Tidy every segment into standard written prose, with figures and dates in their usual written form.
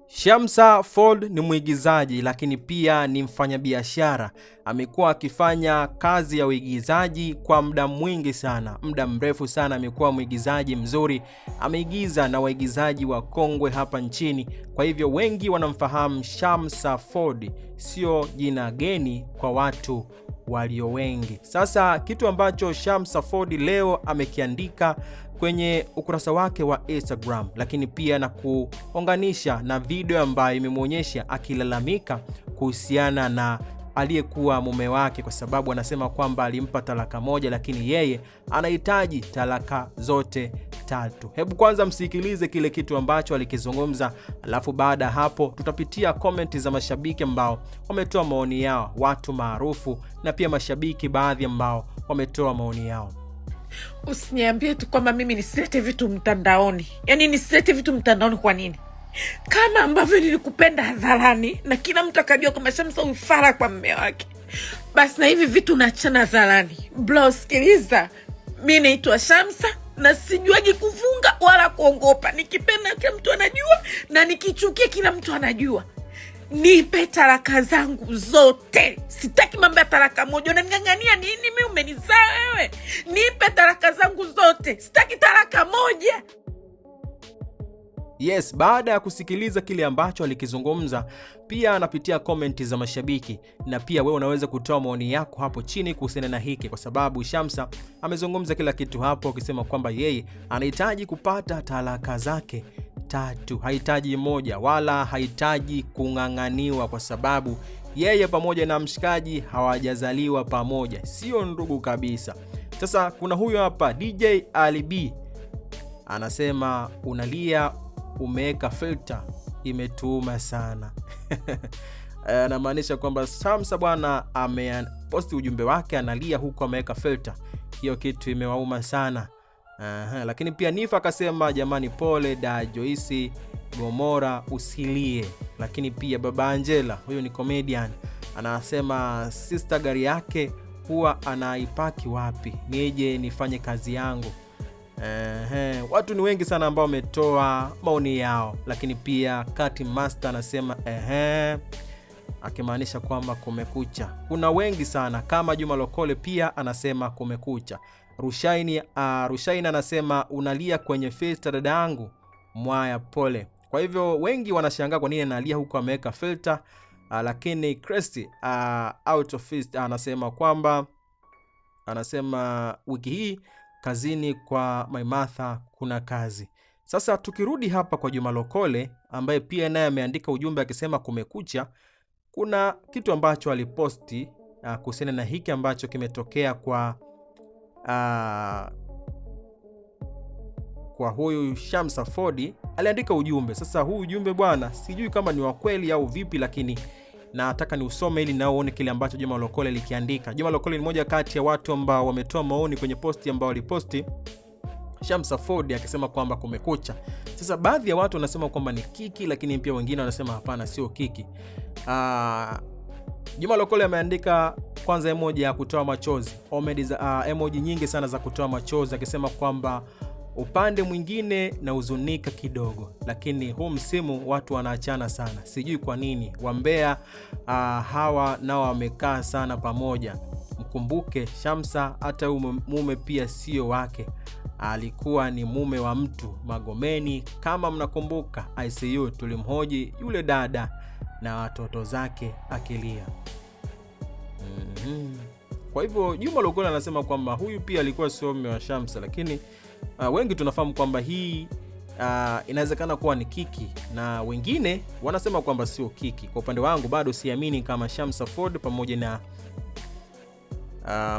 Shamsa Ford ni mwigizaji lakini pia ni mfanyabiashara. Amekuwa akifanya kazi ya uigizaji kwa muda mwingi sana, muda mrefu sana. Amekuwa mwigizaji mzuri, ameigiza na waigizaji wa kongwe hapa nchini. Kwa hivyo wengi wanamfahamu Shamsa Ford, sio jina geni kwa watu walio wengi. Sasa kitu ambacho Shamsa Ford leo amekiandika kwenye ukurasa wake wa Instagram, lakini pia na kuunganisha na video ambayo imemwonyesha akilalamika kuhusiana na aliyekuwa mume wake, kwa sababu anasema kwamba alimpa talaka moja, lakini yeye anahitaji talaka zote tatu. Hebu kwanza msikilize kile kitu ambacho alikizungumza, alafu baada ya hapo tutapitia komenti za mashabiki ambao wametoa maoni yao, watu maarufu na pia mashabiki baadhi ambao wametoa maoni yao. Usiniambie tu kwamba mimi nisilete vitu mtandaoni. Yaani nisilete vitu mtandaoni kwa nini? Kama ambavyo nilikupenda hadharani na kila mtu akajua kwamba Shamsa ufara kwa mme wake, basi na hivi vitu naachana hadharani. Bro, sikiliza, mi naitwa Shamsa na sijuagi kuvunga wala kuongopa. Nikipenda kila mtu anajua na nikichukia kila mtu anajua. Nipe talaka zangu zote, sitaki mambo ya talaka moja. Unaning'ang'ania nini? Mi umenizaa wewe? Nipe talaka zangu zote, sitaki talaka moja. Yes, baada ya kusikiliza kile ambacho alikizungumza, pia anapitia komenti za mashabiki, na pia wewe unaweza kutoa maoni yako hapo chini kuhusiana na hiki, kwa sababu Shamsa amezungumza kila kitu hapo, akisema kwamba yeye anahitaji kupata talaka zake tatu, hahitaji moja wala hahitaji kung'ang'aniwa, kwa sababu yeye pamoja na mshikaji hawajazaliwa pamoja, sio ndugu kabisa. Sasa kuna huyo hapa DJ Ali B anasema unalia umeweka filter, imetuuma sana. Anamaanisha kwamba Shamsa bwana ameposti ujumbe wake analia huku ameweka filter, hiyo kitu imewauma sana. Aha, lakini pia Nifa akasema jamani, pole da Joyce Gomora usilie. Lakini pia baba Angela, huyu ni comedian, anasema sister gari yake huwa anaipaki wapi, nije nifanye kazi yangu. Ehe, watu ni wengi sana ambao wametoa maoni yao, lakini pia Kati Master anasema ehe, akimaanisha kwamba kumekucha. Kuna wengi sana kama Juma Lokole pia anasema kumekucha. Rushaini anasema unalia kwenye filter dada yangu, mwaya pole. Kwa hivyo wengi wanashangaa kwa nini analia huku ameweka filter. Lakini Cresti out of fist anasema kwamba anasema wiki hii kazini kwa Maimartha kuna kazi. Sasa tukirudi hapa kwa Juma Lokole ambaye pia naye ameandika ujumbe akisema kumekucha, kuna kitu ambacho aliposti kuhusiana na hiki ambacho kimetokea kwa huyu Shamsa Ford. Aliandika ujumbe. Sasa huu ujumbe bwana, sijui kama ni wa kweli au vipi, lakini nataka ni usome ili nao uone kile ambacho Juma Lokole alikiandika. Juma Lokole ni mmoja kati ya watu ambao wametoa maoni kwenye posti ambao waliposti Shamsa Ford akisema kwamba kumekucha. Sasa baadhi ya watu wanasema kwamba ni kiki, lakini pia wengine wanasema hapana, sio kiki. Juma Lokole ameandika kwanza emoji ya kutoa machozi, emoji nyingi sana za kutoa machozi, akisema kwamba upande mwingine nahuzunika kidogo, lakini huu msimu watu wanaachana sana, sijui kwa nini. Wambea hawa nao wamekaa sana pamoja. Mkumbuke Shamsa, hata huyu mume pia sio wake, alikuwa ni mume wa mtu Magomeni. Kama mnakumbuka ICU tulimhoji yule dada na watoto zake akilia. Kwa hivyo Juma Lokole anasema kwamba huyu pia alikuwa sio mume wa Shamsa, lakini wengi tunafahamu kwamba hii inawezekana kuwa ni kiki na wengine wanasema kwamba sio kiki. Kwa upande wangu bado siamini kama Shamsa Ford pamoja na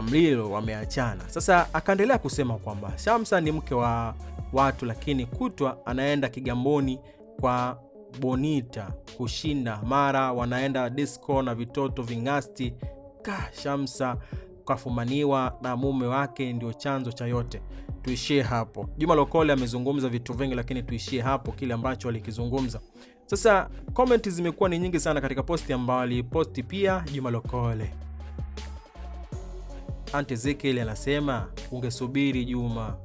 Mlilo wameachana. Sasa akaendelea kusema kwamba Shamsa ni mke wa watu, lakini kutwa anaenda Kigamboni kwa Bonita kushinda, mara wanaenda disco na vitoto vingasti. Ka Shamsa kafumaniwa na mume wake ndio chanzo cha yote. Tuishie hapo. Juma Lokole amezungumza vitu vingi, lakini tuishie hapo kile ambacho alikizungumza. Sasa comment zimekuwa ni nyingi sana katika posti ambayo aliposti pia Juma Lokole. Aunt Ezekiel anasema ungesubiri Juma.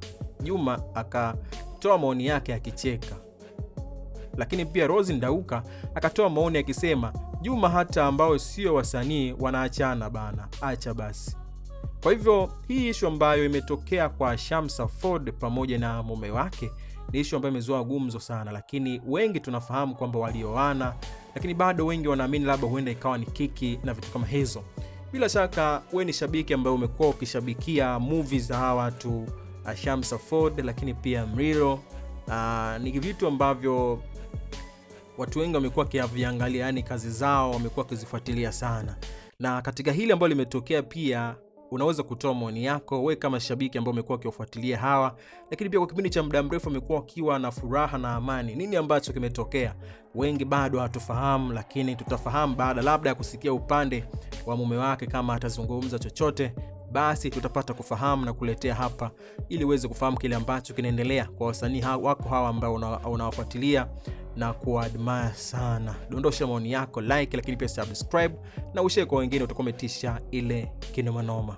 Juma akatoa maoni yake akicheka. Lakini pia Rose Ndauka akatoa maoni akisema, Juma, hata ambao sio wasanii wanaachana bana, acha basi. Kwa hivyo hii ishu ambayo imetokea kwa Shamsa Ford pamoja na mume wake ni ishu ambayo imezua gumzo sana, lakini wengi tunafahamu kwamba walioana, lakini bado wengi wanaamini labda huenda ikawa ni kiki na vitu kama hizo. Bila shaka we ni shabiki ambaye umekuwa ukishabikia movies za hawa watu, Shamsa Ford, lakini pia Mrilo. Ni vitu ambavyo watu wengi wamekuwa wakiviangalia, yani kazi zao wamekuwa wakizifuatilia sana, na katika hili ambalo limetokea pia unaweza kutoa maoni yako we kama shabiki ambao umekuwa ukiwafuatilia hawa, lakini pia kwa kipindi cha muda mrefu wamekuwa wakiwa na furaha na amani. Nini ambacho kimetokea? Wengi bado hatufahamu, lakini tutafahamu baada labda ya kusikia upande wa mume wake kama atazungumza chochote, basi tutapata kufahamu na kuletea hapa ili uweze kufahamu kile ambacho kinaendelea kwa wasanii wako hawa ambao unawafuatilia na kuadmire sana. Dondosha maoni yako, like, lakini pia subscribe na ushare kwa wengine, utakuwa umetisha ile kinomanoma.